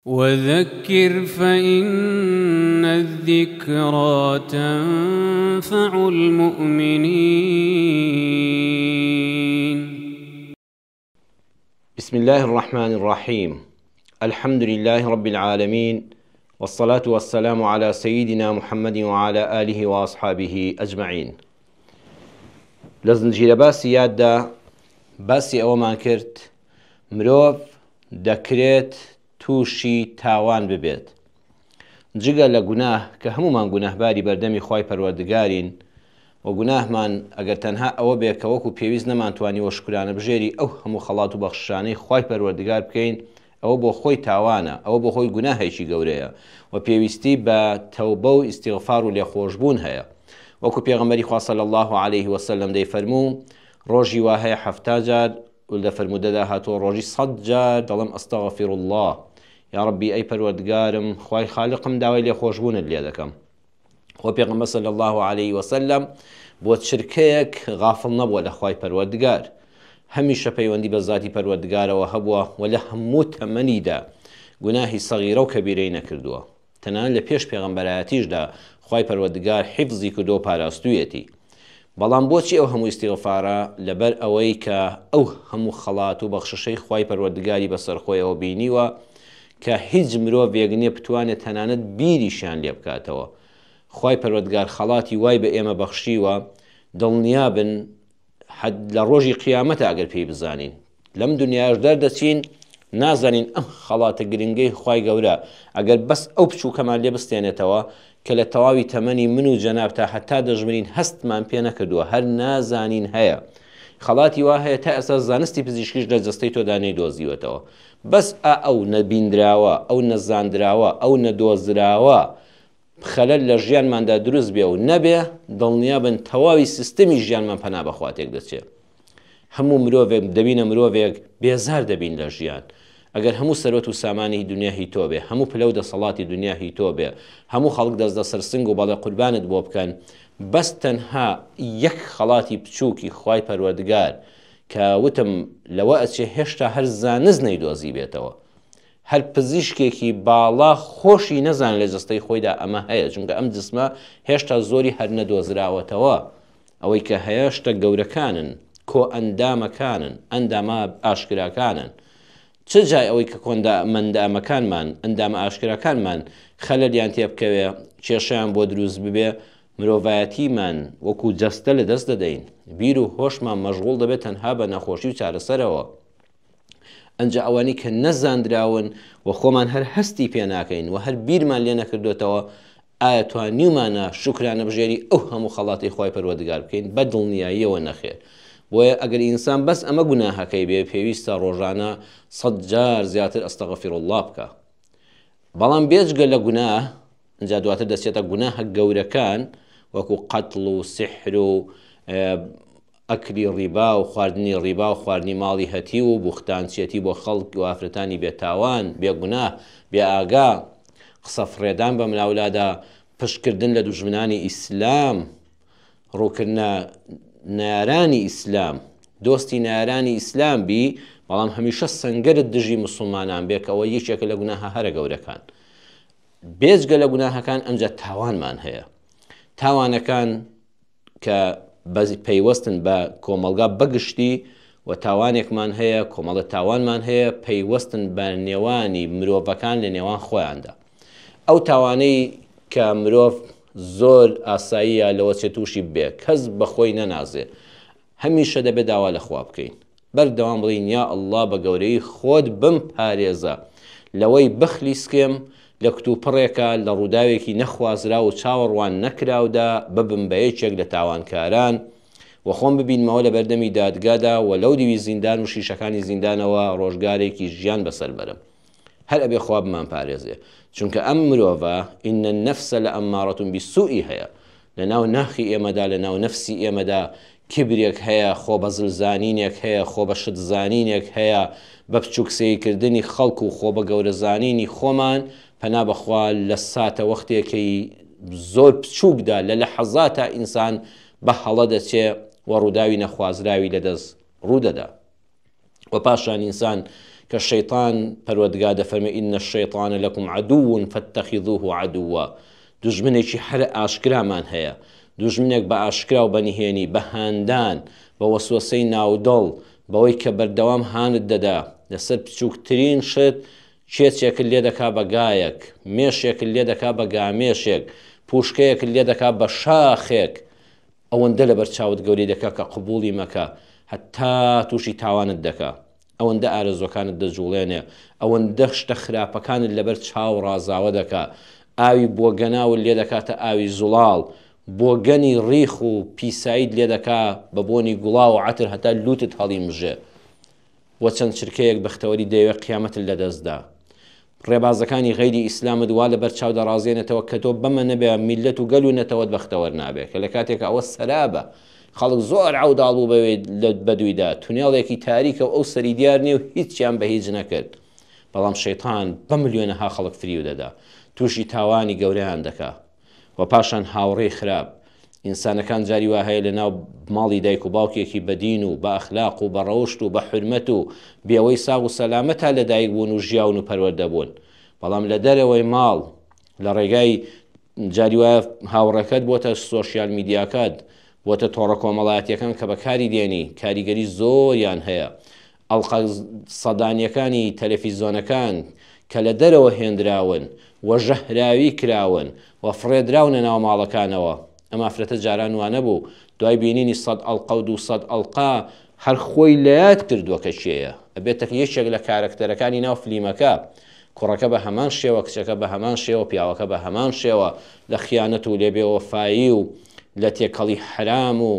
وذکر فإن الذکری تنفع المؤمنین. بسم الله الرحمن الرحیم الحمد لله رب العالمین والصلاة والسلام على سيدنا محمد وعلى آله وأصحابه أجمعين. لە زنجیرە باسی یاددا باسی ئەوەمان کرد مرۆڤ دەکرێت تووشی تاوان ببێت جگە لە گوناه کە هەموومان گوناهباری بەردەمی خوای پەروەردگارین و گوناهمان ئەگەر تەنها ئەوە بێ کە وەکو پێویست نەمانتوانیوە شوکرانە بژێری ئەو هەموو خەڵات و بەخششانەی خوای پەروەردگار بکەین ئەوە بۆ خۆی تاوانە ئەوە بۆ خۆی گوناهێکی گەورەیە و پێویستی بە تەوبە و ئیستیغفار و لێخۆشبوون هەیە وەکو پێغەمبەری خوا صلی اللە علیه وسلم دەیفەرموو ڕۆژی وا هەیە 70 جار لە فەرموودەدا هاتووە ڕۆژی سەد جار دەڵێم استغفر اللە یا ربی ئەی پەروەردگارم خوای خالقم داوای لێخۆشبوونت لێ دەکەم. خۆ پێغەمبەر صلی اللە علیه وسلم بۆ چرکەیەک غافڵ نەبووە لە خوای پەروەردگار، هەمیشە پەیوەندی بە زاتی پەروەردگارەوە هەبووە و لە هەموو تەمەنیدا گوناهی سەغیرە و کەبیرەی نەکردووە. تەنانەت لە پێش پێغەمبەرایەتیشدا خوای پەروەردگار حیفزی کردووە و پاراستوویەتی. بەڵام بۆچی ئەو هەموو ئیستیغفارە؟ لەبەر ئەوەی کە ئەو هەموو خەڵات و بەخششەی خوای پەروەردگاری بەسەر خۆیەوە بینیوە کە هیچ مرۆڤێک نیە بتوانێت تەنانەت بیریشیان لێ بکاتەوە. خوای پەروەردگار خەڵاتی وای بە ئێمە بەخشیوە دڵنیابن حەد لە ڕۆژی قیامەتە ئەگەر پێی بزانین لەم دنیاش دەردەچین نازانین ئەم خەڵاتە گرنگەی خوای گەورە ئەگەر بەس ئەو بچووکەمان لێ بستێنێتەوە کە لە تەواوی تەمەنی من و جەنابتا هەتا دەژمرین هەستمان پێ نەکردووە هەر نازانین هەیە خەڵاتی وا هەیە تا ئێستا زانستی پزیشکیش لە جەستەی تۆدا نەیدۆزیوەتەوە بەس ئا ئەو نەبیندراوە ئەو نەزاندراوە ئەو نەدۆزراوە خەلەل لە ژیانماندا دروست بێ و نەبێ، دڵنیابن تەواوی سیستەمی ژیانمان پەنا بە خوا تێک دەچێ. هەموو مرۆڤێک دەبینە مرۆڤێک بێزار دەبین لە ژیان. ئەگەر هەموو سەروەت و سامانی دنیا هی تۆ بێ، هەموو پلە و دەسەڵاتی دنیا هی تۆ بێ، هەموو خەڵک دەست لەسەر سنگ و بەڵێ قوربانت بۆ بکەن، بەس تەنها یەک خەڵاتی بچووکی خوای پەروەردگار کە وتم لەوە ئەچێ هێشتا هەر زانست نەیدۆزیبێتەوە. هەر پزیشکێکی باڵا خۆشی نەزانێت لە جەستەی خۆیدا ئەمە هەیە، چونکە ئەم جسمە هێشتا زۆری هەر نەدۆزراوەتەوە، ئەوەی کە هەیە شتە گەورەکانن، کۆئەندامەکانن، ئەندامە ئاشکراکانن، چ جای ئەوەی کە کۆندامەندامەکانمان، ئەندامە ئاشکراکانمان خەلەلیان تێبکەوێ، کێشەیان بۆ دروست ببێ، مرۆڤایەتیمان وەکو جەستە لەدەست دەدەین، بیر و هۆشمان مەشغوڵ دەبێت تەنها بە نەخۆشی و چارەسەرەوە. ئەنجا ئەوانەی کە نەزاندراون و خۆمان هەر هەستی پێ ناکەین و هەر بیرمان لێ نەکردۆتەوە، ئایا توانیومانە شوکرانەبژێری ئەو هەموو خەڵاتەی خوای پەروەردگار بکەین؟ بە دڵنیاییەوە نەخێر. بۆیە ئەگەر ئینسان بەس ئەمە گوناهەکەی بێ پێویستە ڕۆژانە سەد جار زیاتر استغفر اللە بکا. بەڵام بێجگە لە گوناه ئینجا دواتر دەچێتە گوناهە گەورەکان وەکو قەتڵ و سحر و ئەکلی ڕیبا و خواردنی ڕیبا و خواردنی ماڵی هەتیو و بوختانچیەتی بۆ خەڵک و ئافرەتانی بێ تاوان، بێ گوناه، بێ ئاگا، قسە فڕێدان بە ملاولادا، پشتکردن لە دوژمنانی ئیسلام، ڕووکردنە نەیارانی ئیسلام، دۆستی نەیارانی ئیسلام بی، بەڵام هەمیشە سەنگەرت دژی موسڵمانان بێ کە ئەوە یەکێکە لە گوناهە هەرە گەورەکان. بێجگە لە گوناهەکان ئەمجا تاوانمان هەیە. تاوانەکان کە پەیوەستن بە کۆمەڵگا بەگشتی و تاوانێکمان هەیە، کۆمەڵە تاوانمان هەیە پەیوەستن بە نێوانی مرۆڤەکان لە نێوان خۆیاندا. ئەو تاوانەی کە مرۆڤ زۆر ئاساییە لەوە چێ تووشی ببێ، کەس بە خۆی نەنازێ، هەمیشە دەبێ داوا لە خوا بکەین. بەردەوام بڵێین یا اللە بە گەورەیی خۆت بمپارێزە لەوەی بخلیسکێم لە کتوپڕێکا لە ڕووداوێکی نەخوازراو و چاوەڕوان نەکراودا ببم بە یەکێک لە تاوانکاران و خۆم ببینمەوە لە بەردەمی دادگادا و لەو دیوی زیندان و شیشەکانی زیندانەوە ڕۆژگارێکی ژیان بەسەر بەرم. هەر ئەبێ خوا بمانپارێزێ چونکە ئەم مرۆڤە ان النفس لامارە بالسوء هەیە لە ناو ناخی ئێمەدا لە ناو نەفسی ئێمەدا کیبرێک هەیە خۆ بە زل زانینێک هەیە خۆ بە شت زانینێک هەیە بە بچوک سەیرکردنی خەڵک و خۆ بە گەورە زانینی خۆمان پەنا بەخوا لە ساتە وەختێکی زۆر بچوکدا لە لەحەزاتا ئینسان بە هەڵە دەچێ و ڕووداوی نەخوازراوی لەدەست ڕوودەدا. و پاشان ئینسان کە شەیتان پەروەردگار دەفەرمێ ان الشیطان لکم عدو فاتخذوه عدوا دوژمنێکی هەرە ئاشکرامان هەیە دوژمنێک بە ئاشکرا و بە نهێنی بە هاندان بە وەسوەسەی ناودڵ بەوەی کە بەردەوام هانت دەدا لەسەر بچووکترین شت کێچێکت لێ دەکا بە گایەک، مێشێکت لێ دەکا بە گامێشێک، پووشکەیەکت لێ دەکا بە شاخێک، ئەوەندە لەبەر چاوت گەورەی دەکا کە قبووڵی مەکە، هەتا تووشی تاوانت دەکا. ئەوەندە ئارەزووەکانت دەجووڵێنێ، ئەوەندە شتە خراپەکانت لەبەر چاو ڕازاوە دەکا، ئاوی بۆگەناوت لێ دەکاتە ئاوی زوڵاڵ، بۆگەنی ڕیخ و پیساییت لێ دەکا بە بۆنی گوڵاو و عەتر هەتا لووتت هەڵیمژێ. بۆ چەند چرکەیەک بەختەوەری دەیەوێ قیامەتت لەدەست دا. ڕێبازەکانی غەیری ئیسلامت وا لەبەر چاو دەڕازێنێتەوە کە تۆ بەمە نەبێ میللەت و گەل و نەتەوەت بەختەوەر نابێ کە لە کاتێکا ئەوە سەرابە خەڵک زۆر عەوداڵ بوو بەوێ بەدوویدا تونێڵێکی تاریکە و ئەو سەری دیار نیە و هیچیان بە هیچ نەکرد بەڵام شەیتان بە ملیۆنەها خەڵک فریو دەدا تووشی تاوانی گەورەیان دەکا. و پاشان هاوڕێی خراپ. ئینسانەکان جاری وا هەیە لە ناو ماڵی دایک و باوکێکی بە دین و بە ئەخلاق و بە ڕەوشت و بە حورمەت و بێوەی ساغ و سەلامەتا لە دایک بوون و ژیاون و پەروەردە بوون بەڵام لە دەرەوەی ماڵ لە ڕێگای جاری وایە هاوڕێکەت بۆتە سۆشیال میدیاکەت بۆتە تۆڕە کۆمەڵایەتیەکان کە بەکاری دێنی کاریگەری زۆریان هەیە ئەڵقە سەدانیەکانی تەلەفیزۆنەکان کە لە دەرەوە هێندراون و ژەهراوی کراون و فڕێدراونە ناو ماڵەکانەوە، ئەم ئافرەتە جاران وانەبوو، دوای بینینی سەد ئەڵقە و 200 ئەڵقە هەر خۆی لەیاد کردووە کە کێیە، ئەبێتە یەکێک لە کارەکتەرەکانی ناو فلیمەکە، کوڕەکە بە هەمان شێوە، کچەکە بە هەمان شێوە، پیاوەکە بە هەمان شێوە لە خیانەت و لێ بێوەفایی و لە تێکەڵی حەرام و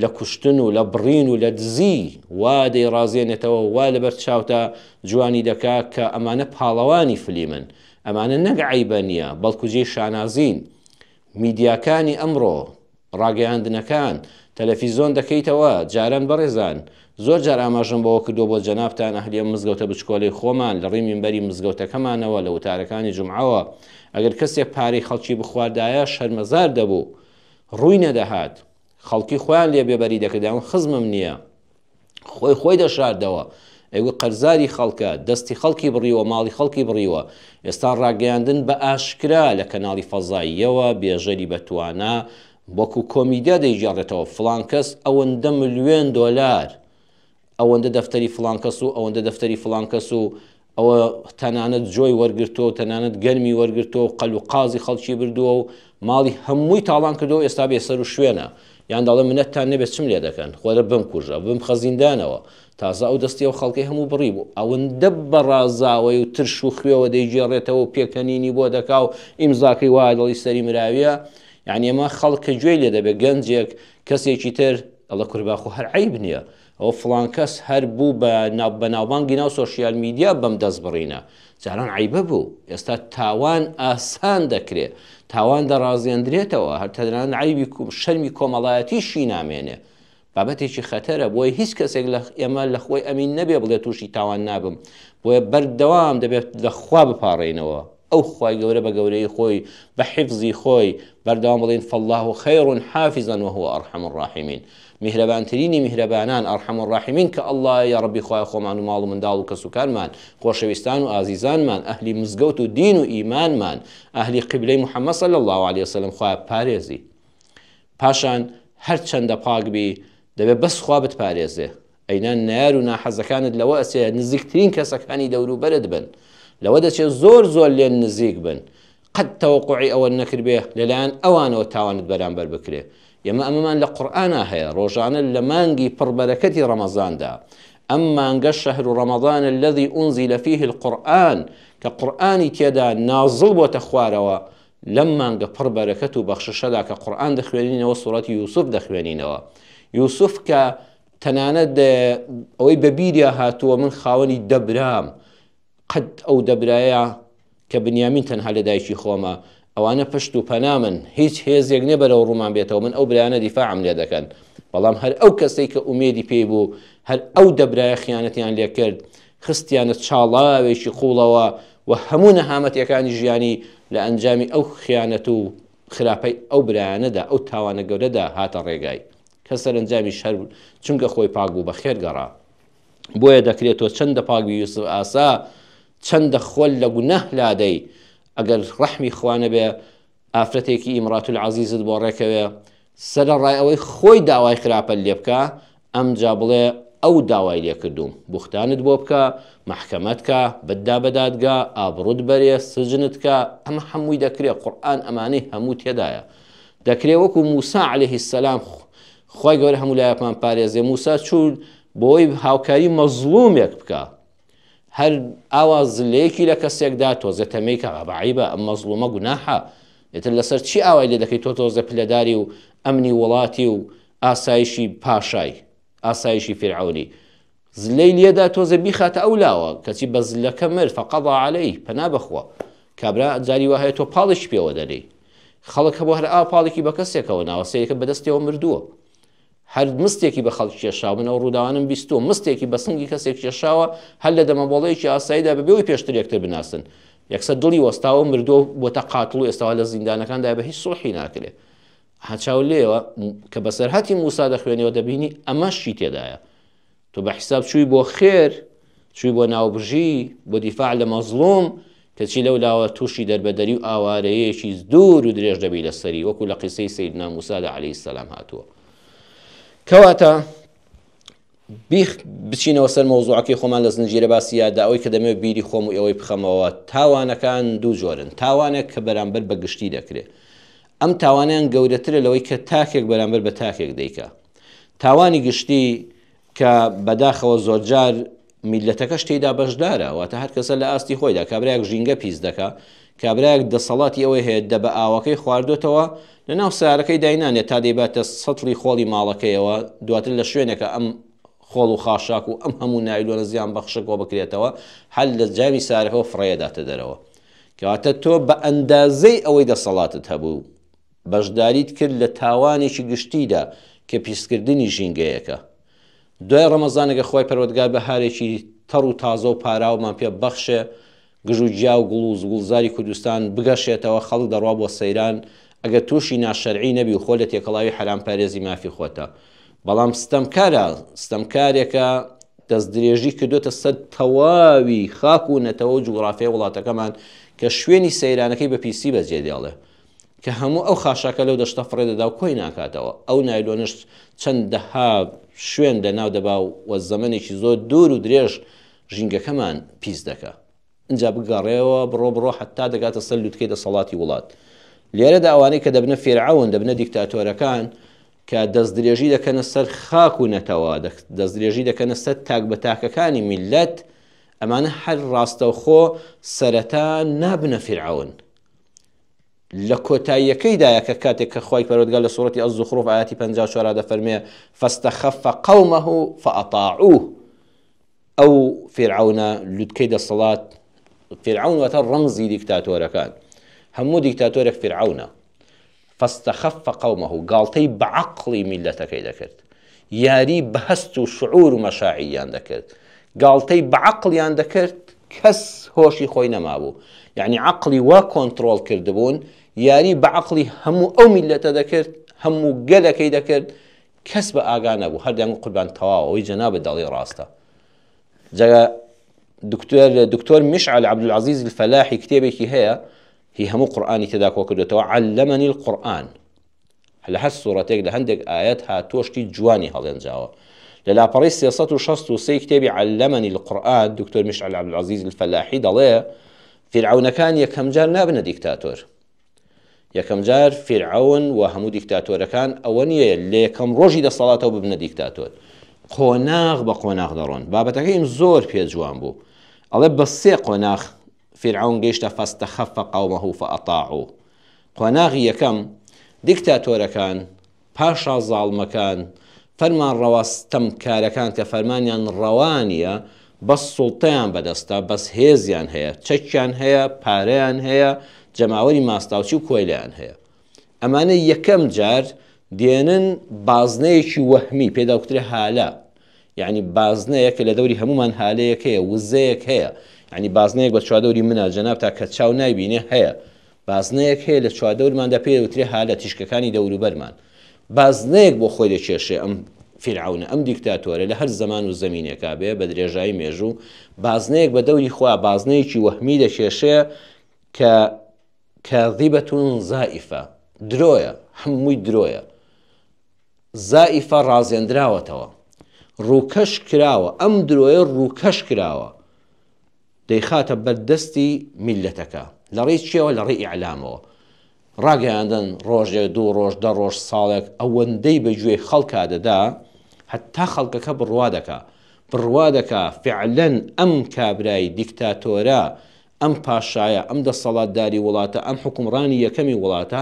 لە کوشتن و لە بڕین و لە دزی وا دەیڕازێنێتەوە وا لەبەر چاوتا جوانی دەکا کە ئەمانە پاڵەوانی فلیمن ئەمانە نەک عەیبە نییە بەڵکو جێی شانازین میدیاکانی ئەمڕۆ ڕاگەیاندنەکان تەلەفیزۆن دەکەیتەوە جاران بەڕێزان زۆر جار ئاماژەم بەوە کردووە بۆ جەنابتان ئەهلی ئەم مزگەوتە بچکۆلەی خۆمان لە ڕێی مینبەری مزگەوتەکەمانەوە لە وتارەکانی جومعەوە ئەگەر کەسێک پارەی خەڵکی بخواردایە شەرمەزار دەبوو ڕووی نەدەهات خەڵکی خۆیان لێ بێبەری دەکرد دەیان خزمم نییە خۆی خۆی دەشاردەوە ئەیگوت قەرزاری خەڵکە دەستی خەڵکی بڕیوە ماڵی خەڵکی بڕیوە ئێستا ڕاگەیاندن بە ئاشکرا لە کەناڵی فەزاییەوە بێژەری بەتوانا وەکو کۆمیدیا دەیگێڕێتەوە فڵان کەس ئەوەندە ملیۆن دۆلار ئەوەندە دەفتەری فڵان کەس و ئەوەندە دەفتەری فڵان کەس و ئەوە تەنانەت جۆی وەرگرتووە و تەنانەت گەرمی وەرگرتووە و قەل و قازی خەڵکی بردووە و ماڵی هەمووی تاڵان کردووە ئێستا بێ سەر و شوێنە یان دەڵێ منەتتان نەبێت چم لێ دەکەن خۆرە بمکوژە بمخە زیندانەوە تازە ئەو دەستی ئەو خەڵکەی هەموو بڕی بوو ئەوەندە بە ڕازاوەی و ترش و خوێوە دەیگێڕێتەوە و پێکەنینی بۆ دەکا و ئیمزاکەی وایە دەڵی سەری مراویە یعنی ئەمە خەڵک کە گوێی لێ دەبێت گەنجێک کەسێکی تر ئەڵە کوربا خۆ هەر عەیب نییە ئەوە فڵان کەس هەر بوو بە بەناوبانگی ناو سۆشیال میدیا بەم دەست بڕینە جاران عەیبە بوو ئێستا تاوان ئاسان دەکرێ تاوان دەڕازێندرێتەوە هەر تەنانەت عەیبی شەرمی کۆمەڵایەتیشی نامێنێ بابەتێکی خەتەرە بۆیە هیچ کەسێک لە ئێمە لە خۆی ئەمین نەبێ بڵێ تووشی تاوان نابم بۆیە بەردەوام دەبێت لە خوا بپاڕێینەوە ئەو خوای گەورە بە گەورەی خۆی بە حیفزی خۆی بەردەوام بڵێین فاللە خیر حافظا وهو ارحم الراحمین میهرەبانترینی میهرەبانان ارحم الراحمین کە اللە یە یا ڕەبی خوایە خۆمان و ماڵ و منداڵ و کەسوکارمان خۆشەویستان و ئازیزانمان ئەهلی مزگەوت و دین و ئیمانمان ئەهلی قیبلەی محمد صلی اللە علیە وسلم خوایە پارێزی پاشان هەرچەندە پاک بی دەبێ بەس خوا بتپارێزێ ئەینا نەیار و ناحەزەکانت لەوە ئەچێ نزیکترین کەسەکانی دەوروبەرت بن لەوە دەچێ زۆر زۆر لێن نزیک بن قەت تەوەقوعی ئەوە نەکردبێ لەلایەن ئەوانەوە تاوانت بەرامبەر بکرێ ئێمە ئەمەمان لە قورئانا هەیە ڕۆژانە لە مانگی پڕ بەرەکەتی ڕەمەزاندا ئەم مانگە شهر رمضان الذي أنزل فيه القرآن کە قورئانی تێدا نازڵ بۆتە خوارەوە لەم مانگە پڕ بەرەکەت و بەخششەدا کە قورئان دەخوێنینەوە سوڕەتی یوسف دەخوێنینەوە یوسف کە تەنانەت ئەوەی بە بیریا هاتووە من خاوەنی دە برام قەت ئەو دە برایە کە بنیامین تەنها لە دایکی خۆمە ئەوانە پشت و پەنامن هیچ هێزێک نیە بەرەو ڕوومان بێتەوە من ئەو برایانە دیفاعم لێ دەکەن بەڵام هەر ئەو کەسەی کە ئومێدی پێی بوو هەر ئەو دە برایە خیانەتیان لێ کرد خستیانە چاڵاوێکی قوڵەوە و هەموو نەهامەتیەکانی ژیانی لە ئەنجامی ئەو خیانەت و خراپەی ئەو برایانەدا ئەو تاوانە گەورەدا هاتە ڕێگای کە سەرەنجامیش هەر چونکە خۆی پاک بوو بەخێر گەڕا. بۆیە دەکرێت تۆ چەندە پاک بی یوسف ئاسا، چەندە خۆت لە گوناه لادەی، ئەگەر ڕەحمی خوا نەبێ ئافرەتێکی ئیمراتولعەزیزت بۆ ڕێکەوێ، سەرەڕای ئەوەی خۆی داوای خراپەت لێ بکا، ئەمجا بڵێ ئەو داوای لێ کردووم، بوختانت بۆ بکا، مەحکەمەت کا، بتدا بە دادگا، ئابڕوت بەرێ، سجنت کا، ئەمە هەمووی دەکرێ، قورئان ئەمانەی هەموو تێدایە. دەکرێ وەکو موسا علیه السلام خوای گەورە هەموو لایەکمان پارێزێ، موسا چوو بۆی هاوکاری مەزڵومێک بکا، هەر ئاوا زلەیەکی لە کەسێک دا تۆزێ تەمەی کە بابە عەیبە ئەم مەزڵومە گوناحە ئیتر لەسەر چی ئاوای لێ دەکەی تۆ تۆزێ پلەداری و ئەمنی وڵاتی و ئاسایشی پاشای ئاسایشی فیرعەونی زلەی لێدا تۆزێ بیخاتە ئەو لاوە کەچی بە زلەکە مرد فقضا علیه پەنا بەخوا کابرا جاری وا هەیە تۆ پاڵێکی پێوە دەنێی خەڵک هەبوو هەر ئاوا پاڵێکی بە کەسێکەوە ناوە سەیرەکە بەدەستەوە مردووە هەر مستێکی بە خەڵک کێشاوە، من ئەو ڕووداوانەم بیستووە، مستێکی بە سنگی کەسێک کێشاوە، هەر لە دەمەبۆڵەیەکی ئاساییدا بەبێ ئەوەی پێشتر یەکتر بناسن، یەکسەر دڵی وەستاوە و مردووە و بۆتە قاتڵ و ئێستا وا لە زیندانەکاندایە بە هیچ سوڵحی ناکرێ. ئەها چاو لێیەوە کە بەسەرهاتی موسا دەخوێنیەوە دەبینی ئەمەشی تێدایە. تۆ بە حیساب چووی بۆ خێر، چووی بۆ ناوبژی، بۆ دیفاع لە مەزڵوم، کەچی لەو لاوە تووشی دەربەدەری و ئاوارەیەکی دوور و درێژ دەبی لەسەری، وەکو لە قیسەی سەیدنا موسادا عەلەیهی سەلام هاتووە. کەواتە بیخ بچینەوە سەر مەوزوعەکەی خۆمان لە زنجیرە باسی یاددا، ئەوەی کە دەمەوێت بیری خۆم و ئێوەی بخەمەوە، تاوانەکان دوو جۆرن، تاوانێک کە بەرامبەر بە گشتی دەکرێ، ئەم تاوانەیان گەورەترە لەوەی کە تاکێک بەرامبەر بە تاکێک دەیکا. تاوانی گشتی کە بەداخەوە زۆرجار میللەتەکەش تێیدا بەشدارە، واتە هەر کەسە لە ئاستی خۆیدا، کابرایەک ژینگە پیس دەکا، کابرایەک دەسەڵاتی ئەوەی هەیە دەبە ئاوەکەی خواردۆتەوە لەناو سەیارەکەی داینانێت تا دەیباتە سەتڵی خۆڵی ماڵەکەیەوە، دواتر لە شوێنێکە ئەم خۆڵ و خاشاک و ئەم هەموو نایلۆنە زیان بەخشە کۆ بکرێتەوە، هەر لە جامی سەیارەکەوە فڕێداتە دەرەوە. کەواتە تۆ بە ئەندازەی ئەوەی دەسەڵاتت هەبوو، بەشداریت کرد لە تاوانێکی گشتیدا کە پیسکردنی ژینگەیەکە. دوای ڕەمەزانەکە خوای پەروەردگار بەهارێکی تەڕ و تازە و پاراومان پێ ببەخشێ، گژ و گیا و گوڵ و گوڵزاری کوردستان بگەشێتەوە، خەڵک دەڕوا بۆ سەیران، ئەگەر تووشی ناشەرعی نەبی و خۆ لە تێکەڵاوی حەرام پارێزی مافی خۆتە. بەڵام ستەمکارە، ستەمکارێکە دەستدرێژی کردۆتە سەر تەواوی خاک و نەتەوە و جوگرافیای وڵاتەکەمان کە شوێنی سەیرانەکەی بە پیسی بەجێ دێڵێ. کە هەموو ئەو خاشاکە لەو دەشتە فڕێ دەدا و کۆی ناکاتەوە، ئەو نایلۆنەش چەندەها شوێن لەناو دەبا و زەمەنێکی زۆر دوور و درێژ ژینگەکەمان پیس دەکا. ئینجا بگەڕێوە بڕۆ بڕۆ حەتتا دەگاتە سەر لوتکەی دەسەڵاتی وڵات. لێرەدا ئەوانەی کە دەبنە فیرعەون، دەبنە دیکتاتۆرەکان کە دەستدرێژی دەکەنە سەر خاک و نەتەوە، دەستدرێژی دەکەنە سەر تاک بە تاکەکانی میللەت، ئەمانە هەر ڕاستەوخۆ سەرەتا نابنە فیرعەون. لە کۆتاییەکەیدایە کە کاتێک کە خوای پەروەردگار لە سوڕەتی الزخرف ئایەتی 54 دەفەرمێ فاستخف قومه فاطاعوه ئەو فیرعەونە لوتکەی دەسەڵات فیرعەون واتە ڕەمزی دیکتاتۆرەکان هەموو دیکتاتۆرێک فیرعەونە فاستخف قومه گاڵتەی بە عەقڵی میللەتەکەی دەکرد یاری بە هەست و شعور و مەشاعیریان دەکرد گاڵتەی بە عەقڵیان دەکرد کەس هۆشی خۆی نەمابوو یعنی عەقڵی وا کۆنتڕۆڵ کردبوون یاری بە عەقڵی هەموو ئەو میللەتە دەکرد هەموو گەلەکەی دەکرد کەس بە ئاگا نەبوو هەر دەنگ قوربان تەواو ئەوەی جەنابت دەڵێی ڕاستە جا دکتۆر دکتۆر مشعل عبدالعزیز الفلاحی کتێبێکی هەیە هی هەموو قورئانی تێدا کۆکردۆتەوە علمنی القرآن لە هەر سوڕەتێک لە هەندێک ئایەت هاتووە شتی جوانی هەڵێنجاوە لە لاپەڕەی 363 کتێبی علمنی القرآن دکتۆر مشعل عبدالعزیز الفلاحی دەڵێ فیرعەونەکان یەکەمجار نابنە دیکتاتۆر یەکەمجار فیرعەون و هەموو دیکتاتۆرەکان ئەوە نییە لە یەکەم ڕۆژی دەسەڵاتەوە ببنە دیکتاتۆر قۆناغ بە قۆناغ دەڕۆن بابەتەکەیم زۆر پێ جوان بوو ئەڵێ بە سێ قۆناغ فیرعەون گەیشتە فاستخف قومه فاطاعوه قۆناغی یەکەم، دیکتاتۆرەکان، پاشا زاڵمەکان، فەرمانڕەوا ستەمکارەکان کە فەرمانیان ڕەوا نییە، بەس سوڵتەیان بەدەستە، بەس هێزیان هەیە، چەکیان هەیە، پارەیان هەیە، جەماوەری ماستاوچی و کۆیلەیان هەیە. ئەمانە یەکەم جار دێنن بازنەیەکی وەهمی، پێ دەوترێ هالە، یەعنی بازنەیەک لە دەوری هەموومان هالەیەک هەیە، وزەیەک هەیە، یەعنی بازنەیەک بە چواردەوری منا، جەنابتا کە چاو نایبینێ هەیە، بازنەیەک هەیە لە چواردەورماندا پێی دەوترێ هالە، تیشکەکانی دەوروبەرمان. بازنەیەک بۆ خۆی دەکێشێ ئەم فیرعەونە، ئەم دیکتاتۆرە لە هەر زەمان و زەمینێکا بێ بە درێژایی مێژوو بازنەیەک بە دەوری خۆیا بازنەیەکی وەهمی دەکێشێ کە کاذبە زائفە، درۆیە، هەمووی درۆیە. زائفە ڕازێندراوەتەوە، ڕووکەش کراوە، ئەم درۆیە ڕووکەش کراوە، دەیخاتە بەر دەستی میللەتەکە. لە ڕێی چییەوە؟ لە ڕێی ئیعلامەوە. ڕاگەیاندن ڕۆژێک، دوو ڕۆژ، دە ڕۆژ، ساڵێک ئەوەندەی بە گوێی خەڵکا دەدا، هەتا خەڵکەکە بڕوا دەکا. بڕوا دەکا فعلەن ئەم کابرای دیکتاتۆرە، ئەم پاشایە، ئەم دەسەڵاتداری وڵاتە، ئەم حوکمڕانی یەکەمی وڵاتە،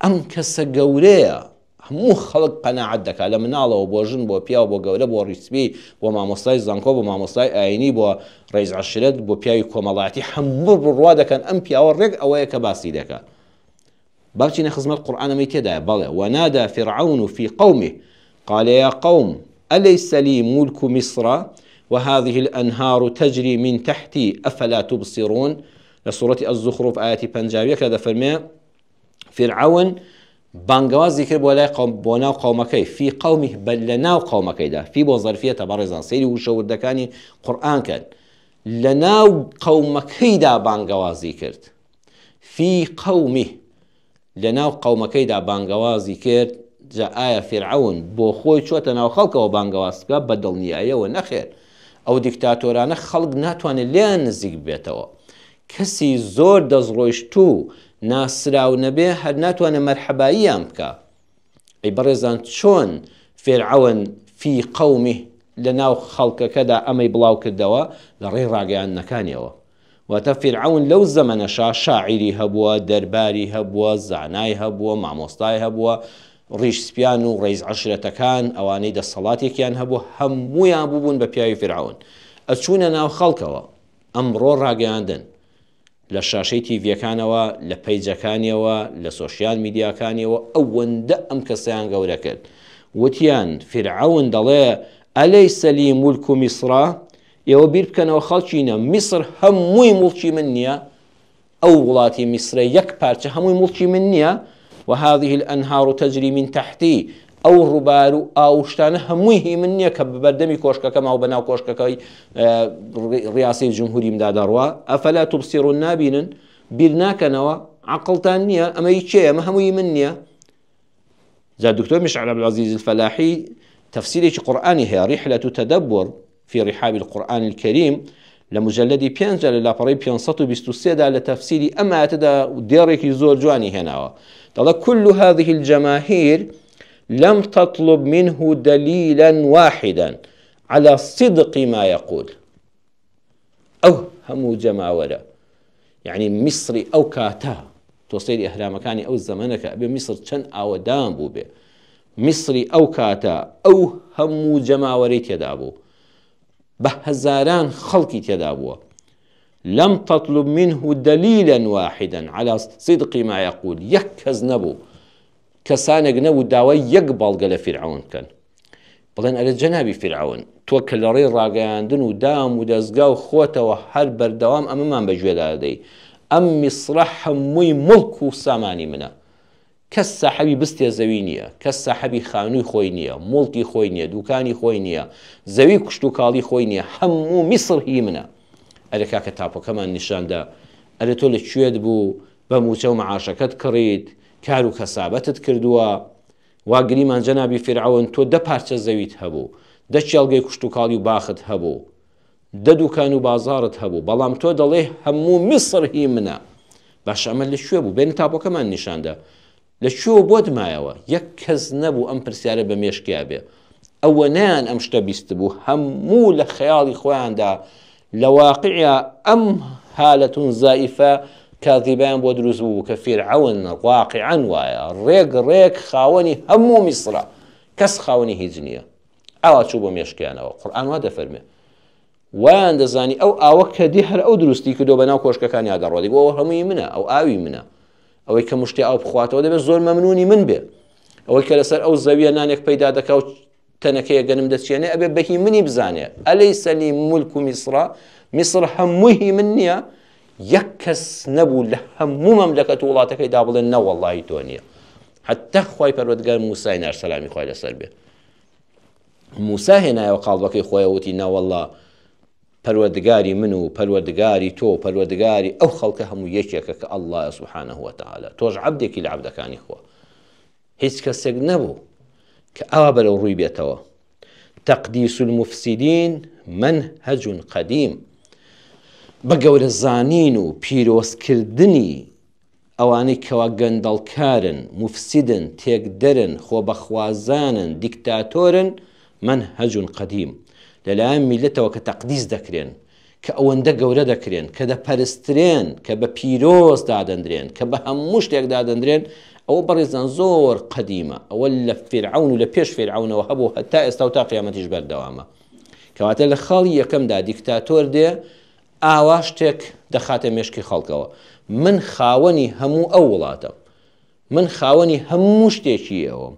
ئەم کەسە گەورەیە، هەموو خەڵک قەناعەت دەکا، لە مناڵەوە بۆ ژن، بۆ پیاو، بۆ گەورە، بۆ ڕیشسپی، بۆ مامۆستای زانکۆ، بۆ مامۆستای ئایینی، بۆ ڕەئیس عەشرەت، بۆ پیاوی کۆمەڵایەتی، هەموو بڕوا دەکەن ئەم پیاوە ڕێک ئەوەیە کە باسی دەکا. با بچینە خزمەت قورئان ئەمەی تێدایە، بەڵێ، ونادى فرعون في قومه قال يا قوم أليس لي ملك مصر وهذه الأنهار تجري من تحتي أفلا تبصرون لە سوڕەتی الزخرف ئایەتی 51 دەفەرمێ فیرعەون بانگەوازی کرد بۆ لای قەوم بۆ ناو قەومەکەی فی قومه بە لە ناو قەومەکەیدا فی بۆ زەرفیەتە بەڕێزان سەیری وشە وردەکانی قورئان کەن لە ناو قەومەکەیدا بانگەوازی کرد فی قومه لە ناو قەومەکەیدا بانگەوازی کرد جا ئایا فیرعەون بۆ خۆی چۆتە ناو خەڵکەوە بانگەواز بکە بە دڵنیاییەوە نەخێر ئەو دیکتاتۆرانە خەڵک ناتوانێت لێیان نزیک بێتەوە کەسی زۆر دەستڕۆیشتوو و ناسراو نەبێ هەر ناتوانێ مەرحەباییان بکا. ئەی بەڕێزان چۆن فێرعەون فی قومه لە ناو خەڵکەکەدا ئەمەی بڵاو کردەوە؟ لە ڕێی ڕاگەیاندنەکانیەوە. واتە فیرعەون لەو زەمەنەشا شاعیری هەبووە، دەرباری هەبووە، زانای هەبووە، مامۆستای هەبووە، ڕیش سپیان و ڕەیس عەشرەتەکان ئەوانەی دەسەڵاتێکیان هەبوو هەموویان بووبوون بە پیاوی فیرعەون. ئەچوونە ناو خەڵکەوە. ئەمڕۆ ڕاگەیاندن لە شاشەی تیڤیەکانەوە، لە پەیجەکانیەوە، لە سۆشیال میدیاکانیەوە ئەوەندە ئەم کەسەیان گەورە کرد. وتیان فیرعەون دەڵێ ئەلەیسە لی ملک مصر، ئێوە بیر بکەنەوە خەڵکینە، میسر هەمووی موڵکی من نییە؟ ئەو وڵاتی میسرە یەک پارچە هەمووی موڵکی من نییە؟ وهذه الانهار تجری من تحتی، ئەو ڕووبار و ئاو و شتانە هەمووی هی من نییە کە بە بەردەمی کۆشکەکەما و بەناو کۆشکەکەی ڕیاسەی جمهوریمدا دەڕوا؟ افلا تبصرون، نابینن؟ بیر ناکەنەوە؟ عەقڵتان نییە؟ ئەمە هی کێیە؟ ئەمە هەمووی من نییە؟ جا دکتۆر مشعل عبدالعزیز الفلاحی تەفسیرێکی قورئانی هەیە، رحلة تدبر في رحاب القرآن الكريم، لە مجلدی پێنجە لە لاپەڕەی 523 دا لە تەفسیری ئەم ئایەتەدا دێڕێکی زۆر جوانی هێناوە، دەڵێ كل هذه الجماهير لم تطلب منه دليلا واحدا على صدق ما يقول. ئەو هەموو جەماوەرە یعنی میسری ئەو کاتە تۆ سەیری ئەهرامەکانی ئەو زەمەنەکە ئەبێ میسر چەند ئاوەدان بوو بێ میسری ئەو کاتە ئەو هەموو جەماوەرەی تێدا بوو بە هەزاران خەڵکی تێدا بووە لم تطلب منه دليلا واحدا على صدق ما يقول یەک کەس نەبوو کەسانێک نەبوو داوای یەک بەڵگە لە فیرعەون بکەن بڵێن ئەرێ جەنابی فیرعەون تۆ کە لە ڕێی ڕاگەیاندن و دام و دەزگا و خۆتەوە هەر بەردەوام ئەمەمان بە گوێدا دەدەی ئەم میسرە هەمووی موڵک و سامانی منە کەس ساحەبی بستێ زەوی نییە کەس ساحەبی خانووی خۆی نییە موڵکی خۆی نییە دوکانی خۆی نییە زەوی کشتوکاڵی خۆی نییە هەموو میسر هی منە ئەرێ کاکە تاپۆکەمان نیشاندا ئەرێ تۆ لە کوێت بوو بە مووچە و مەعاشەکەت کڕیت کار و کەسابەتت کردووە وا گریمان جەنابی فیرعەون تۆ دە پارچە زەویت هەبوو، دە کێڵگەی کوشتوکاڵی و باخت هەبوو، دە دوکان و بازاڕت هەبوو، بەڵام تۆ دەڵێی هەموو میسر هی منە. باشە ئەمە لە کوێ بوو؟ بێنە تاپۆکەمان نیشان دە. لە کوێوە بۆت مایەوە؟ یەک کەس نەبوو ئەم پرسیارە بە مێشکیا بێ. ئەوەنەیان ئەم شتە بیستبوو، هەموو لە خەیاڵی خۆیاندا لە واقیعیا ئەم هالە زائفە کاذبەیان بۆ دروست بوو کە فیرعەون واقیعەن وایە ڕێک ڕێک خاوەنی هەموو میسرە کەس خاوەنی هیچ نییە ئاوا چوو بۆ مێشکیانەوە قورئان وا دەفەرمێ وایان دەزانی ئەو ئاوە کە دی هەر ئەو دروستی کردو بەناو کۆشکەکانیا دەڕۆ دەگۆ ئەوە هەمووی منە ئەو ئاوی منە ئەوەی کە مشتی ئاو بخواتەوە دەبێت زۆر مەمنونی من بێ ئەوەی کە لەسەر ئەو زەویە نانێک پەیدا دەکا و تەنەکەیە گەنم دەچێنێ ئەبێ بە هی منی بزانێ ئەلەیسە لی مولک میسر میسر هەمووی هی من نییە یەک کەس نەبوو لە هەموو مەملەکەت و وڵاتەکەیدا بڵێ نەوەڵڵاهی تۆ نییە حتا خوای پەروەردگار موسای نار سەلامی خوای لەسەر بێ. موسا هێنایەوە قاڵبەکەی خۆیەوە وتی نەوەڵڵا پەروەردگاری من و پەروەردگاری تۆ و پەروەردگاری ئەو خەڵکە هەموو یەکێکە کە اللە سبحانه وتعالی تۆش عەبدێکی لە عەبدەکانی خوا. هیچ کەسێک نەبوو کە ئاوا بەرەو ڕووی بێتەوە. تقدیس المفسدین منهج قدیم بە گەورە زانین و پیرۆزکردنی ئەوانەی کەوا گەندەڵکارن، موفسیدن، تێکدەرن، خۆبەخوازانن، دیکتاتۆرن، منهج قدیم، لەلایەن میللەتەوە کە تەقدیس دەکرێن، کە ئەوەندە گەورە دەکرێن، کە دەپەرسترێن، کە بە پیرۆز دادەندرێن، کە بە هەموو شتێک دادەندرێن، ئەوە بەڕێزان زۆر قەدیمە، ئەوە لە فیرعەون و لە پێش فیرعەونەوە هەبوو هەتا ئێستا و تا قیامەتیش بەردەوامە. کەواتە لە خاڵی یەکەمدا دیکتاتۆر دێ ئاوا شتێک دەخاتە مێشکی خەڵکەوە من خاوەنی هەموو ئەو وڵاتەم من خاوەنی هەموو شتێکی ئێوەم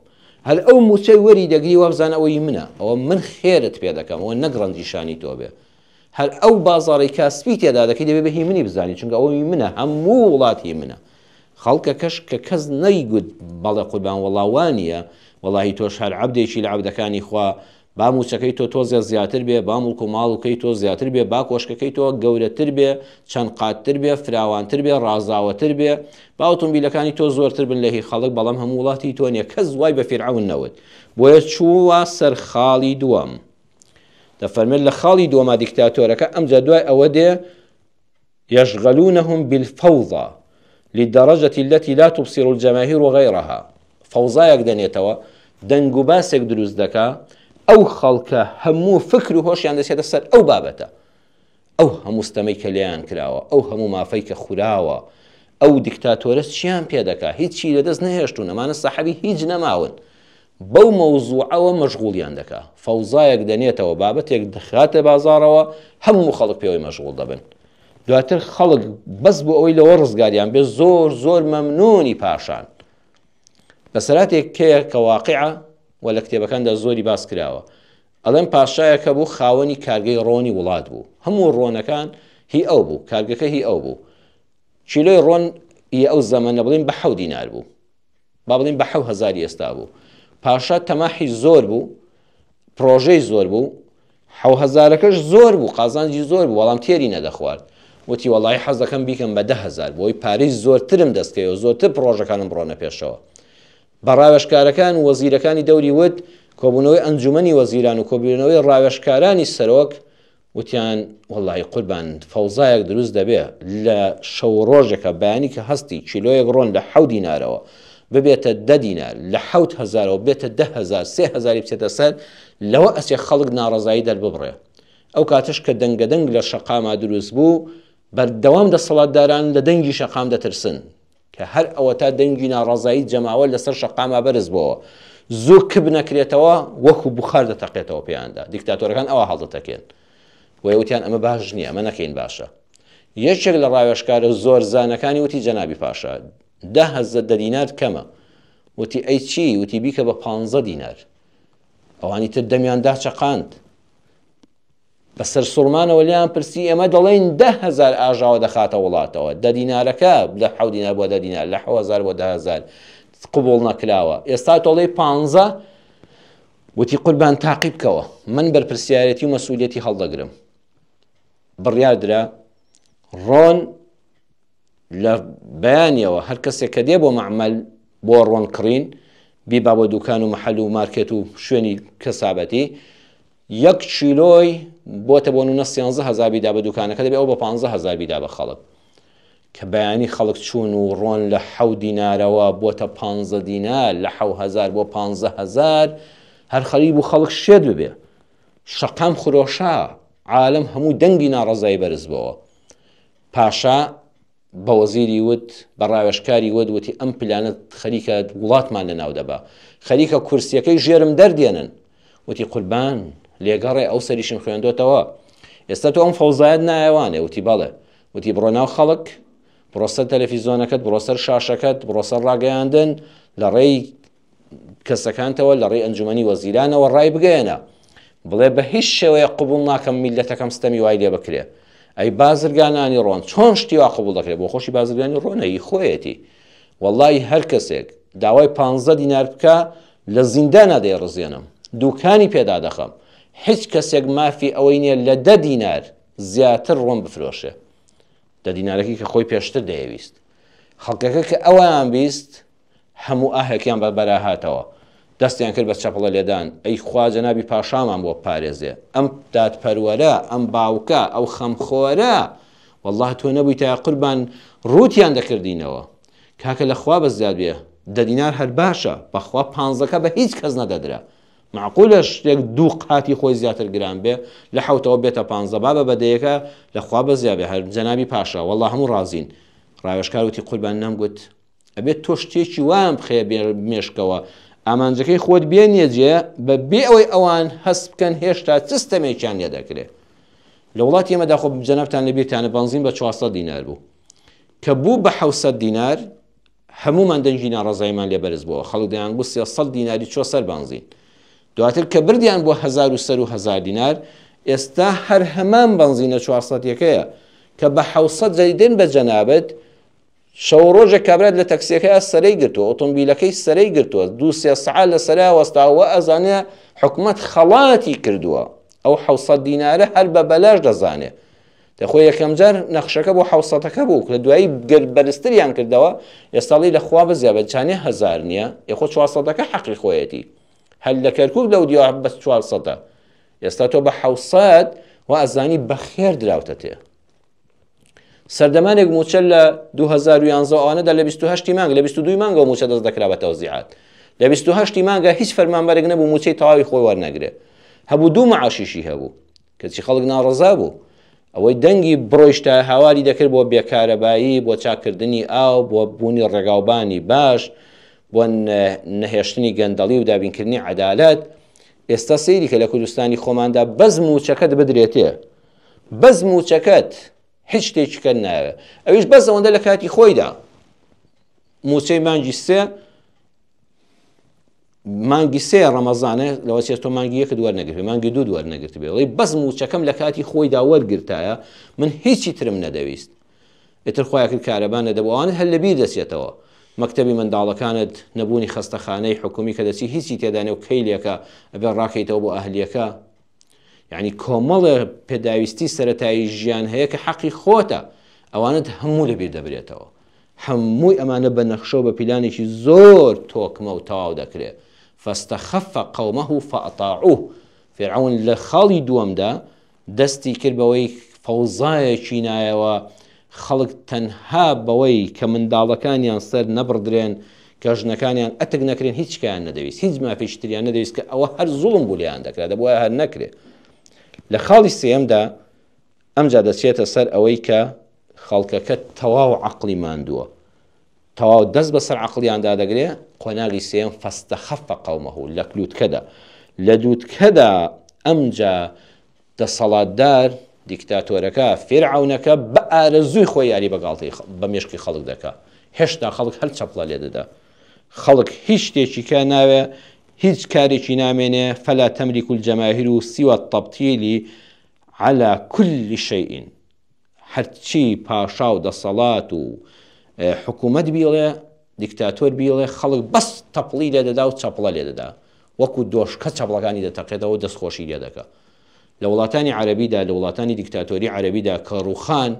هەر ئەو موچەی وەری دەگری وابزانە ئەوەی منە ئەوە من خێرت پێ دەکەم ئەوە نەک ڕەنجی شانی تۆ بێ هەر ئەو بازاڕی کاسپی تێدا دەکەی دەبێ بە هی منی بزانی چونکە ئەوە هی منە هەموو وڵات هی منە خەڵکەکەش کە کەس نەیگوت بەڵێ قوربان وەڵا وانییە وەڵاهی تۆش هەر عەبدێکی لە عەبدەکانی خوا با مووچەکەی تۆ تۆزێ زیاتر بێ، با موڵک و ماڵوکەی تۆ زیاتر بێ، با کۆشکەکەی تۆ گەورەتر بێ، چەند قاتتر بێ، فراوانتر بێ، ڕازاوەتر بێ، با ئۆتۆمبیلەکانی تۆ زۆرتر بن لە هی خەڵک، بەڵام هەموو وڵات هی تۆ نییە. کەس وای بە فیرعەون نەوت. بۆیە چووە سەر خاڵی دووەم. دەفەرمێت لە خاڵی دووەما دیکتاتۆرەکە ئەمجا دوای ئەوە دێ، یشغلونهم بالفوضی للدرجە التی لا تبصر الجماهیر غیرها، فەوزایەک دەنێتەوە، دەنگ و باسێک دروست دەکا، ئەو خەڵکە هەموو فکر و هۆشیان دەچێتە سەر ئەو بابەتە، ئەو هەموو ستەمەی کە لێیان کراوە، ئەو هەموو مافەی کە خوراوە، ئەو دیکتاتۆرە چیان پێ دەکا، هیچی لەدەست نەهێشتوون، ئەمانە سەحەبی هیچ نەماون، بەو مەوزوعەوە مەشغوڵیان دەکا، فەوزایەک دەنێتەوە، بابەتێک دەخاتە بازاڕەوە، هەموو خەڵک پێوەی مەشغوڵ دەبن. دواتر خەڵک بەس بۆ ئەوەی لەوە ڕزگاریان بێ زۆر زۆر مەمنونی پاشان. بەسەراتێک کەیە کە واقعە و لە کتێبەکاندا زۆری باس کراوە. ئەڵێن پاشایەک هەبوو خاوەنی کارگەی ڕۆنی وڵات بوو. هەموو ڕۆنەکان هی ئەو بوو، کارگەکە هی ئەو بوو. کیلۆی ڕۆن ی ئەو زەمەنە بڵێن بە حەو دینار بوو. با بڵێین بە حەو هەزاری ئێستا بوو پاشا تەماحی زۆر بوو پرۆژەی زۆر بوو حەو هەزارەکەش زۆر بوو قازانجی زۆر بوو بەڵام تێری نەدەخوارد وتی وەڵی حەز دەکەم بیکەم بە 10هزار بۆی پارەی زۆرترم دەستکەوە زۆرتر پرۆژەکانم بڕۆنە پێشەوە بە ڕاوێژکارەکان و وەزیرەکانی دەوری وت کۆبوونەوەی ئەنجومەنی وەزیران و کۆبوونەوەی ڕاوێژکارانی سەرۆک وتیان، وەڵاهی قوربان فەوزایەک دروست دەبێ لە شەو و ڕۆژێکا بەیانی کە هەستی کیلۆیەک ڕۆن لە حەو دینارەوە ببێتە دە دینار لە حەوت هەزارەوە بێتە 10 هەزار سێ هەزاری بچێتە سەر لەوە ئەچێ خەڵک ناڕەزایی دەرببڕێ ئەو کاتەش کە دەنگەدەنگ لە شەقاما دروست بوو بەردەوام دەسەڵاتداران لە دەنگی شەقام دەترسن کە هەر ئەوەتا دەنگی ناڕەزایی جەماوەر لەسەر شەقاما بەرز بۆوە زوو کپ نەکرێتەوە وەکو بوخار دەتەقێتەوە پێیاندا دیکتاتۆرەکان ئەوا هەڵدەتەکێن بۆیە وتیان ئەمە باش نییە ئەمە نەکەین باشە یەکێک لە ڕاوێژکارە زۆرزانەکانی وتی جەنابی پاشا 10 هەزار دە دینار کەمە وتی ئەی چی وتی بیکە بە 15 دینار ئەوانی تر دەمیان داچەقاند بە سەرسوڕمانەوە لێیان پرسی، ئێمە دەڵێین 10,000 ئاژاوە دەخاتە وڵاتەوە، دە دینارەکە لە حەو دینار بۆ دە دینار، لە 7000 بۆ 10,000 قبوڵ نەکراوە، ئێستا تۆ ئەڵێی پانزە؟ وتی قوربان تاقی بکەوە، من بەرپرسیارێتی و مەسئولیەتی هەڵدەگرم. بڕیار درا ڕۆن لە بەیانیەوە هەر کەسێک کە دێ بۆ مەعمەل بۆ ڕۆن کڕین بیبا بۆ دوکان و مەحەل و مارکێت و شوێنی کەسابەتی یەک کیلۆی بۆتە بۆ نونە 13 هەزار بیدا بە دوکانەکە دەبێ ئەو بە 15 هەزار بیدا بە خەڵک کە بەیانی خەڵک چوون و ڕۆن لە حەو دینارەوە بۆتە پانزە دینار لە 7000 بۆ 15 هەزار هەر خەریک بوو خەڵک شێت ببێ شەقام خرۆشا عالم هەموو دەنگی ناڕەزایی بەرز بۆوە پاشا بە وەزیری وت، بە ڕاوێژکاری وت، وتی ئەم پلانە خەریکە وڵاتمان لەناو دەبا. خەریکە کورسییەکەی ژێرم دەردێنن. وتی قوربان، لێگەڕێ ئەو سەریشم خوێندۆتەوە. ئێستا تۆ ئەم فەوزایەت نایەوانێ؟ وتی بەڵێ. وتی بڕۆ ناو خەڵک، بڕۆ سەر تەلەفیزۆنەکەت، بڕۆ سەر شاشەکەت، بڕۆ سەر ڕاگەیاندن، لە ڕێی کەسەکانتەوە لە ڕێی ئەنجومەنی وەزیرانەوە ڕای بگەیەنە بڵێ بە هیچ شێوەیە قبوڵ ناکەم میلەتەکەم ستەمی وای لێ بکرێ ئەی بازرگانانی ڕۆن چۆن شتی وا قبوڵ دەکرێت بۆ خۆشی بازرگانی ڕۆنە هی خۆیەتی وەڵی هەر کەسێک داوای پ دینار بکە لە زیندانا دەیڕزێنم. دوکانی پێ دادەخەم، هیچ کەسێک مافی ئەوەی نییە لە دە دینار زیاتر ڕۆن بفرۆشێ. دە دینارەکەی کە خۆی پێشتر دەیەویست. خەڵکەکە کە ئەوەیان بیست هەموو ئاهێکیان بە بەرا هاتەوە. دەستیان کرد بە چەپڵە لێدان، ئەی خوا جەنابی پاشامان بۆ بپارێزێ، ئەم دادپەروەرە، ئەم باوکە، ئەو خەمخۆرە، وەڵڵا تۆ نەبوویتایە قوربان ڕووتیان دەکردینەوە. کاکە لە خوا بەزیاد بێ، دە دینار هەر باشە، بەخوا پانزەکە بە هیچ کەس نەدەدرا. مەعقولە شتێک دوو قاتی خۆی زیاتر گران بێ، لە حەوتەوە بێتە پانزە، بابە بە دەیەکە لە خوا بەزیا بێ، هەر جەنابی پاشا، وەڵڵا هەموو ڕازین. ڕاوێژکار وتی قوربان نەمگوت. ئەبێت تۆ شتێکی وایان بخەیە مێشکەوە ئامانجەکەی خۆت بێنیە جێ بە بێ ئەوەی ئەوان هەست بکەن هێشتا چ ستەمێکیان لێ دەکرێ. لە وڵاتی ئێمەدا خۆ جەنابتان لە بیرتانە بەنزین بە 400 دینار بوو کە بوو بە 700 دینار هەمومان دەنگی ناڕەزاییمان لێ بەرز بووە، خەڵک دەیان گوت 300 دیناری چۆ سەر بەنزین، دواتر کە بردیان بۆ هەزار و سەر و هەزار دینار، ئێستا هەر هەمان بەنزینە 400 یەکەیە کە بە 700 دەیدەن بە جەنابت. شەو و ڕۆژێک کابرات لە تەکسیەکەیا سەرەی گرتووە، ئۆتۆمبیلەکەی سەرەی گرتووە، دوو سێ سەعات لە سەرا وەستاوە، وا ئەزانێ حکومەت خەڵاتی کردووە، ئەو 700 دینارە هەر بە بەلاش دەزانێ. دە خۆ یەکەم جار نەخشەکە بۆ حەوسەتەکە بوو، لە دوایی گەر بەرزتریان کردەوە، ئێستا ڵی لە خوا بزیا بە چانێ هەزار نییە، ئێ خۆ چوارسەدەکە حەقی خۆیەتی. هەر لە کەرکوک لەو دیوە بەس چوارسەدە. ئێستا تۆ بە حەوسەد وا ئەزانی بەخێر دراوتە تێ. سەردەمانێک مووچە لە 2011 ئەوانەدا لە 28 مانگ لە 22 مانگەوە مووچە دەست دەکرا بە تەوزیعات. لە 28 مانگە هیچ فەرمانبەرێک نەبوو مووچەی تەواوی خۆی وەرنەگرێ. هەبوو دوو معاشیشی هەبوو. کەچی خەڵک ناڕەزا بوو. ئەوەی دەنگی بڕۆیشتایە هاواری دەکرد بۆ بێکارەبایی، بۆ چاککردنی ئاو، بۆ بوونی ڕێگاوبانی باش، بۆ نەهێشتنی گەندەڵی و دابینکردنی عەدالەت. ئێستا سەیری کە لە کوردستانی خۆماندا بەس مووچەکەت بدرێتێ، بەس مووچەکەت، هیچ شتێکی کەت ناوێ، ئەویش بەس ئەوەندە لە کاتی خۆیدا مووچەی مانگی سێ مانگی سێ ڕەمەزانە لەوە چێت تۆ مانگی یەکت وەرنەگرتبێ مانگی دوو وەرنەگرتبێ ئەڵێی بەس مووچەکەم لە کاتی خۆیدا وەرگرتایە من هیچی ترم نەدەویست. ئیتر خوایە کرد کارەبا نەدەبوو ئەوانت هەر لەبیر دەچێتەوە مەکتەبی منداڵەکانت نەبوونی خەستەخانەی حکومی کە دەچی هیچی تێدا نیە و کەیلێکە ئەبێ ڕاکەیتەوە بۆ ئەهلیەکە یعنی کۆمەڵێ پێداویستی سەتایی ژیان هەیە کە حەقی خۆتە ئەوانت هەموو لەبیر دەبرێتەوە. هەمووی ئەمانە بە نەخشە و بە پیلانێکی زۆر تۆکمە و تەواو دەکرێ. فاستخف قومه فاطاعوه، فیرعەون لە خاڵی دووەمدا دەستی کرد بەوەی فەوزایەکی نایەوە، خەڵک تەنها بەوەی کە منداڵەکانیان سەر نەبڕدرێن، کە ژنەکانیان ئەتک نەکرێن هیچ کایان نەدەویست، هیچ مافێکی تریان نەدەویست کە ئەوە هەر زوڵم بوو لێیان دەکرا، دەبوایە هەر نەکرێ. لە خاڵی سێیەمدا ئەمجا دەچێتە سەر ئەوەی کە خەڵکەکە تەواو عەقڵی ماندووە، تەواو دەست بەسەر عەقڵیاندا دەگرێ، قۆناغی سێیەم فاستخف قومه لە لوتکەدا، لە لوتکەدا ئەمجا دەسەڵاتدار، دیکتاتۆرەکە، فیرعەونەکە بە ئارەزووی خۆی یاری بە گاڵتەی بە مێشکی خەڵک دەکا، هێشتا خەڵک هەر چەپڵە لێ دەدا، خەڵک هیچ شتێکی کە ناوێ، هیچ کارێکی نامێنێ، فلا تملک الجماهیر سوی التبطیل علی کل شیء، هەرچی پاشا و دەسەڵات و حکوومەت بیڵێ، دیکتاتۆر بیڵێ، خەڵک بەس تەپڵی لێ دەدا و چەپڵە لێ دەدا، وەکو دۆشکە چەپڵەکانی دەتەقێتەوە و دەستخۆشی لێ دەکا. لە وڵاتانی عەرەبیدا، لە وڵاتانی دیکتاتۆری عەرەبیدا کە ڕووخان،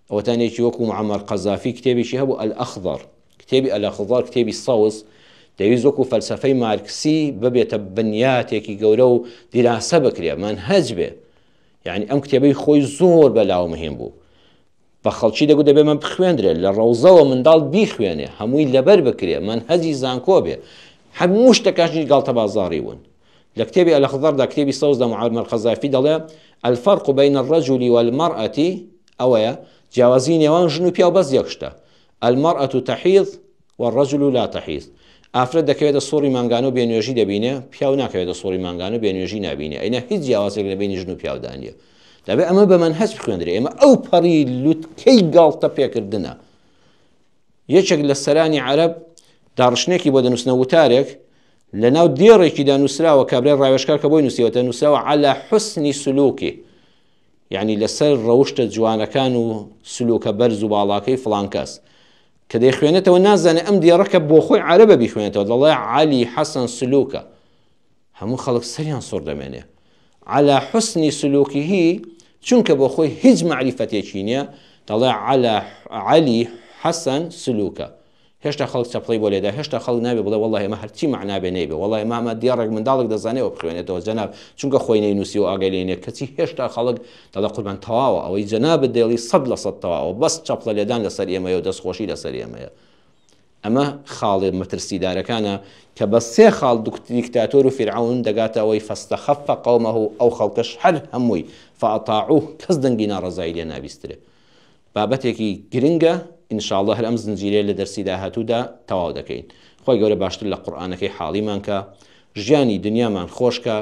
ئەوەتان یەکی وەکو معەمەر قەزافی کتێبێکی هەبوو ئەلئەخضەر، کتێبی ئەلئەخضەر، کتێبی سەوز، دەیویست وەکو فەلسەفەی مارکسی ببێتە بنیاتێکی گەورە و دیراسە بکرێ، مەنهەج بێ. یعنی ئەم کتێبەی خۆی زۆر بەلاوە مهم بوو. بە خەڵکی دەگوت دەبێ من بخوێندرێ، لە ڕەوزەوە منداڵ بیخوێنێ، هەمووی لەبەر بکرێ، مەنهەجی زانکۆ بێ. هەموو شتەکانیش گاڵتەبازاڕی بوون. لە کتێبی ئەلئەخضەردا، کتێبی سەوزدا معەمەر قەزافی دەڵێ الفرق بین الرجل والمرأة ئەوەیە جیاوازی نێوان ژن و پیاو بەس یەک شتە، المرأة تحیض والرجل لا تحیض، ئافرەت دەکەوێتە سوڕی مانگانە و بێنوێژی دەبینێ، پیاو ناکەوێتە سوڕی مانگانە و بێنوێژی نابینێ، ئەینا هیچ جیاوازێک لە بەینی ژن و پیاودا نییە. دەبێ ئەمە بە مەنهەج بخوێندرێ. ئێمە ئەو پەڕی لوتکەی گاڵتە پێکردنە. یەکێک لە سەرانی عەرەب داڕشتنێکی بۆ دەنووسنە وتارێک لە ناو دێڕێکیدا نووسراوە، کابرای ڕاوێژکار کە بۆی نووسیوەتە نووسراوە عەلا حوسنی سلوکی، یعنی لەسەر ڕەوشتە جوانەکان و سلوکە بەرز و باڵاکەی فڵان کەس. کە دەیخوێنێتەوە نازانێ ئەم دێڕە کە بۆ خۆی عەرەبە بیخوێنێتەوە، دەڵێ عەلی حەسەن سلوکە. هەموو خەڵک سەریان سوڕ دەمێنێ علی حسن سلوکه چونکە بۆ خۆی هیچ مەعریفەتێکی نییە دەڵێ علی علی حسن سلوکە هێشتا خەڵک چەپڵەی بۆ لێدا هێشتا خەڵک نابێ بڵێ وەڵڵاهی ئەمە هەرچی مەعنا بێ نەیبێ وەڵڵاهی ئەمە ئەمە دێڕێک منداڵێک دەزانێ ئەوە بخوێنێتەوە جەناب چونکە خۆی نەینووسی و ئاگای لێ نییە کەچی هێشتا خەڵک دەڵێ قوربان تەواوە ئەوەی جەنابت دەیڵی 100% تەواوە بەس چەپڵە لێدان لەسەر ئێمەیە و دەستخۆشی لەسەر ئێمەیە. ئەمە خاڵە مەترسیدارەکانە کە بە سێ خاڵ دیکتاتۆر و فیرعەون دەگاتە ئەوەی فاستخف قومه ئەو خەڵکەش هەر هەمووی فاطاعوه کەس دەنگی ناڕەزایی لێ نابیسترێ. بابەتێکی گرنگە ان شاء اللە هەر ئەم زنجیرەیە لە دەرسی داهاتوودا تەواو دەکەین. خوای گەورە باشتر لە قورئانەکەی حاڵیمان کا، ژیانی دنیامان خۆش کا،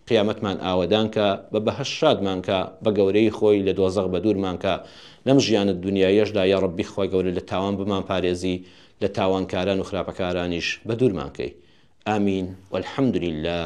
قیامەتمان ئاوەدان کا، بە بەهەشت شادمان کا، بە گەورەیی خۆی لە دۆزەخ بەدوورمان کا، لەم ژیانە دونیاییەشدا یاڕەبی خوای گەورە لە تاوان بمانپارێزی، لە تاوانکاران و خراپەکارانیش بەدوورمان کەی. آمین والحمد للە.